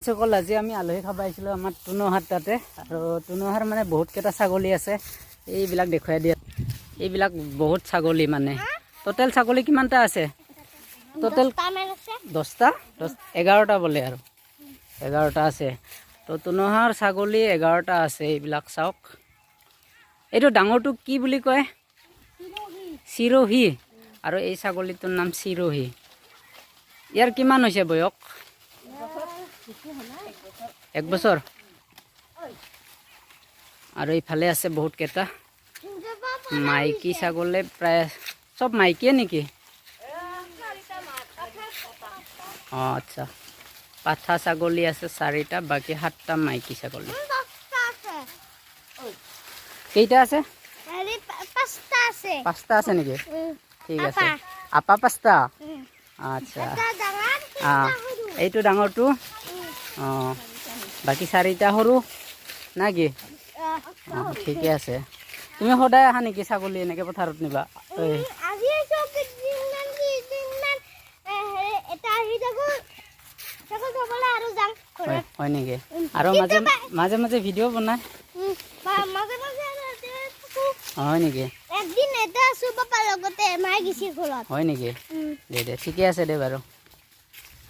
সকল, আজি আমি আলহী খাব আহিছিলোঁ আমাৰ টুনুহাৰ তাতে। আৰু টুনুহাৰ মানে বহুতকেইটা ছাগলী আছে, এইবিলাক দেখুৱাই দিয়া। এইবিলাক বহুত ছাগলী, মানে টোটেল ছাগলী কিমানটা আছে টোটেল? 10টামান আছে। 10টা, 10, 11টা বোলে আৰু 11টা আছে। তো টুনুহাৰ ছাগলী 11টা আছে, এইবিলাক চাওক। এইটো ডাঙৰটো কি বুলি কয়? চিৰহি। আৰু এই ছাগলীটোৰ নাম চিৰহি। ইয়াৰ কিমান হৈছে বয়স? এক বছৰ। আৰু এইফালে আছে বহুত কেইটা মাইকী ছাগলী, প্ৰায় চব মাইকীয়ে নেকি? অঁ, আচ্ছা। পাঠা ছাগলী আছে চাৰিটা, বাকী সাতটা মাইকী ছাগলী। 10টা আছে। কেইটা আছে? হেৰি, পাঁচটা আছে। পাঁচটা আছে নেকি? ঠিক আছে। আপা। আপা পাঁচটা। আচ্ছা। এটা ডাঙৰ, তিনিটা সৰু। এইটো ডাঙৰটো। অঁ, বাকী চাৰিটা সৰু না কি? অঁ, ঠিকে আছে। তুমি সদায় আহা নেকি ছাগলী এনেকৈ পথাৰত নিবা? এই, আজি আহিছো, কেইদিনমান কেইদিনমান হেৰি, এটা আহি থাকো, ছাগল থবলৈ আৰু যাম হয়। ঘৰত। হয় নেকি? আৰু মাজে মাজে মাজে ভিডিঅ' বনাই। মাজে মাজে আৰু ইয়াতে থাকো। হয় নেকি? একদিন এটা আছো পাপাৰ লগতে, মায়ে গৈছে ঘৰত। হয় নেকি? দে দে, ঠিকে আছে দে বাৰু।